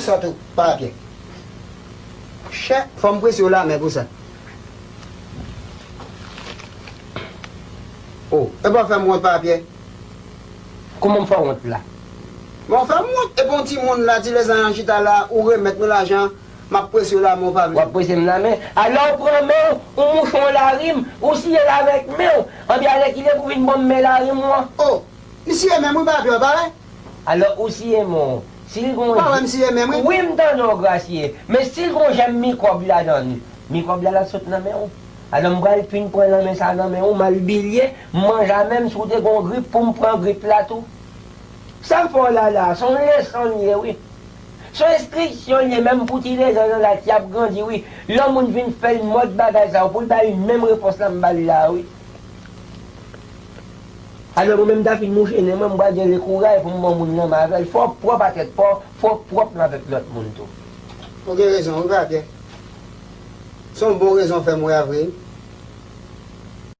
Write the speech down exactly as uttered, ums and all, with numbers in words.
Sa tou, Papyè. Chè, fò m prese w lamen pou sa. O, e pa fè m wont, Papyè. Kouman m fè w wont la? Bon, fè m wont, epi yon timoun la, ti lèzanj an chita la, ou remèt mwen lajan, m ap prese w lamen, ou pa vle. W ap prese m lamen? Alò w pran men w, ou mouche yon larim, ou siye l avèk men w. Anben alèkile pou vin ban m men larim ou an. O, m siye men m wi, Papyè, w pa wè? Alò, ou siye men w. Si l gon... Ou pa wè m siye men m wi? Wi, m tande w, Grasye. Men si l gon jèm mikwòb ladan l, mikwòb la, l ap sot nan men w. Alò, m pral fin pran nan men sa nan men w, m al bilye, m manje a menm, si w te gon grip pou m pran grip la tou. Sa m fè w la la, se yon leson l ye wi. Se yon enstriksyon l ye, menm pou ti lèzanj an la ki ap grandi wi. Lè yon moun vin fè l mòd bagay sa yo, pou l ba li menm repons la m ba l la wi. Alò, mwen menm, m ta fin mouche nen mwen, m pral gen lekouray pou m ban moun nan m avè l. Fò w pwòp a tèt pa w, fò w pwòp nan avèk lòt moun tou. Ou gen rezon wi, Papyè. Se yon bon rezon w fè m wè a vre.